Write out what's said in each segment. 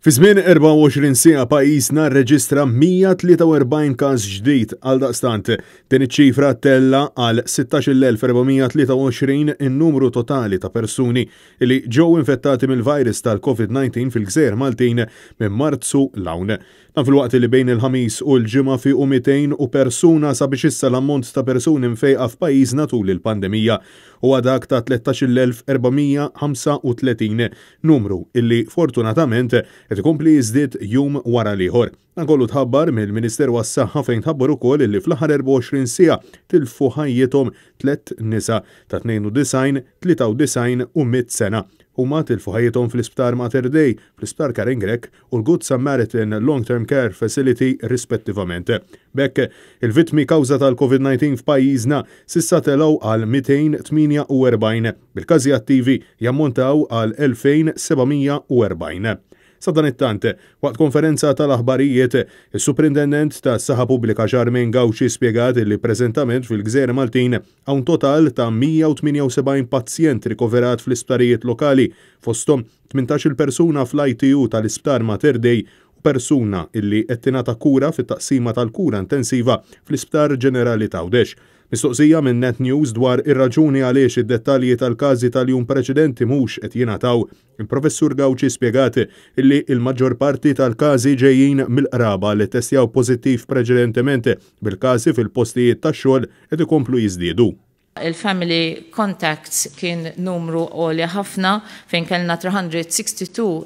Fi żmien 24 siegħa pajjiżna rreġistra 143 każ ġdid għaldaqstant din iċ-ċifra tella għal 16,423 in-numru totali ta' persuni li ġew infettati mill-virus tal-COVID-19 fil-gżejjer Maltin minn Marzu 'l hawn. Dan filwaqt li bejn il-Ħamis u l-Ġimgħa fiequ 200 u persuna sabiex issa l-ammont ta' persuni mfejqa f'pajjiżna tul il-pandemija huwa dak ta' 13,435. Numru illi fortunatament qed ikompli jiżdied jum wara l-ieħor. Dan kollu tħabbar mill-Ministeru għas-Saħħa fejn tħabbar ukoll illi fl-aħħar 24 siegħa tilfu ħajjithom tlett nisa ta' 92, 93 u 100 sena. Huma tilfu ħajjithom fl-Isptar Mater Dei, fl-Isptar Karen Grech u l-Good Samaritan Long Term Care Facility rispettivament. B'hekk, il-vittmi kawża tal-Covid-19 f'pajjiżna s'issa telgħu għal 248, bil-każi attivi jammontaw għal 2,740. Sadanittant, waqt konferenza tal-aħbarijiet, is-Suprintendent tas-Saħħa Pubblika Charmaine Gauci spjegat li preżentament fil-Gżejjer Maltin hawn total ta' 178 pazjent rikoverat fl-isptarijiet lokali, fosthom 18-il persuna fl-ITU tal-Isptar Mater Dei u persuna illi qed tingħata kura fit-taqsima tal-kura intensiva fl-Isptar Ġenerali t'Għawdex. Mistoqsija minn Net News dwar ir-raġuni għaliex id-dettalji tal-każi tal-jum preċedenti mhux qed jingħataw, il-Professur Gauci spjegat illi l-maġġor parti tal-każi ġejjin mill-qraba li ttestjaw pożittiv preċedentement, bil-każi fil-postijiet tax-xogħol qed ikomplu jiżdiedu. Il-family contacts kien numru għoli ħafna fejn kellna 362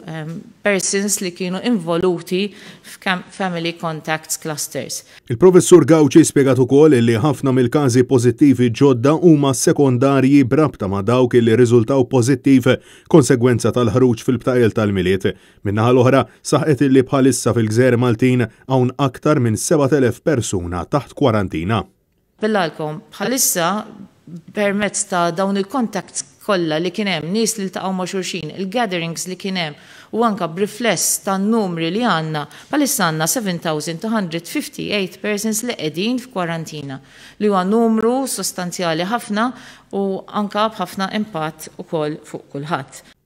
persons li kienu involuti f'family contacts clusters. Il-Professur Gauci spjegat ukoll li ħafna mill-każi pożittivi ġodda huma sekondarji b'rabta ma' dawk li rriżultaw pożittiv konsegwenza tal-ħruġ fil-btajjel tal-Milied. Min-naħa l-oħra, saħqet illi bħalissa fil-Gżejjer Maltin hawn aktar minn 7,000 persuna taħt kwarantina. Billalkom, bħalissa permezz ta' dawn il-contacts kollha li kien hemm, nies li ltaqgħu ma' xulxin, il-gatherings li kien hemm u anka b'rifless tan-numri li għandna, bħalissa għandna 7,258 persons li qegħdin f'kwarantina, li huwa numru sostanzjali ħafna u anka b'ħafna impatt ukoll fuq kulħadd.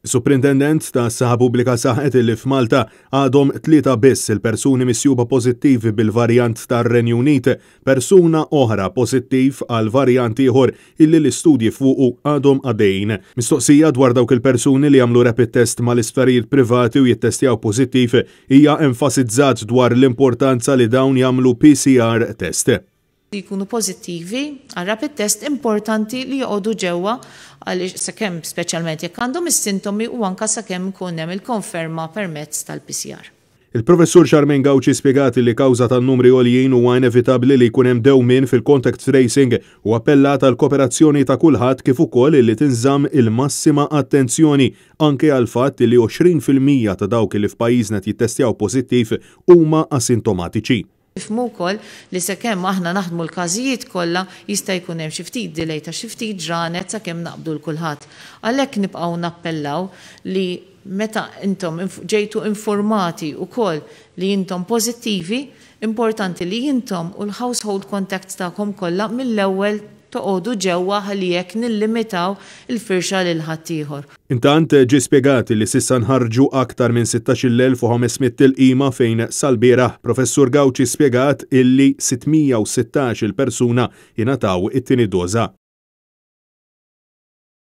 Is-Suprintendent tas-Saħħa Pubblika saħqet illi f'Malta għadhom tlieta biss il-persuni misjuba pożittivi bil-varjant tar-Renju Unit, persuna oħra pożittiv għal varjant ieħor illi l-istudji fuqu għadhom għaddejjin. Mistoqsija dwar dawk il-persuni li jagħmlu rapid test mal-isptarijiet privati u jittestjaw pożittiv, hija enfasizzat dwar l-importanza li dawn jagħmlu PCR test. Li jkunu pożittivi għal rapid test importanti li joqogħdu ġewwa għaliex sakemm speċjalment jekk għandhom is-sintomi u anke sakemm ikun hemm il-konferma permezz tal-PCR. Il-Professur Charmaine Gauci spjegat li kawża tan-numri għoljin huwa inevitabbli li jkun hemm dewmien fil-contact tracing u appellat għall-kooperazzjoni ta' kulħadd kif ukoll li tinżamm il-massima attenzjoni anke għall-fatt li 20% ta' dawk li f'pajjiżna qed jittestjaw pożittiv huma asintomatiċi. Nifhmu wkoll li sakemm aħna naħdmu l-każijiet kollha jista' jkun hemm xi ftit delay ta' xi ftit ġranet sakemm naqbdu 'l kulħadd. Għalhekk nibqgħu nappellaw li meta intom ġejtu infurmati wkoll li intom pożittivi, importanti li intom u l-household contacts tagħkom kollha mill-ewwel toqogħdu ġewwa ħalli hekk nillimitaw il-firxa lil ħaddieħor. Intant, ġie spjegat li s'issa nħarġu aktar minn 16,500 tilqima fejn sal-bieraħ Professur Gauci spjegat illi 616 il persuna ingħataw it-tieni doża.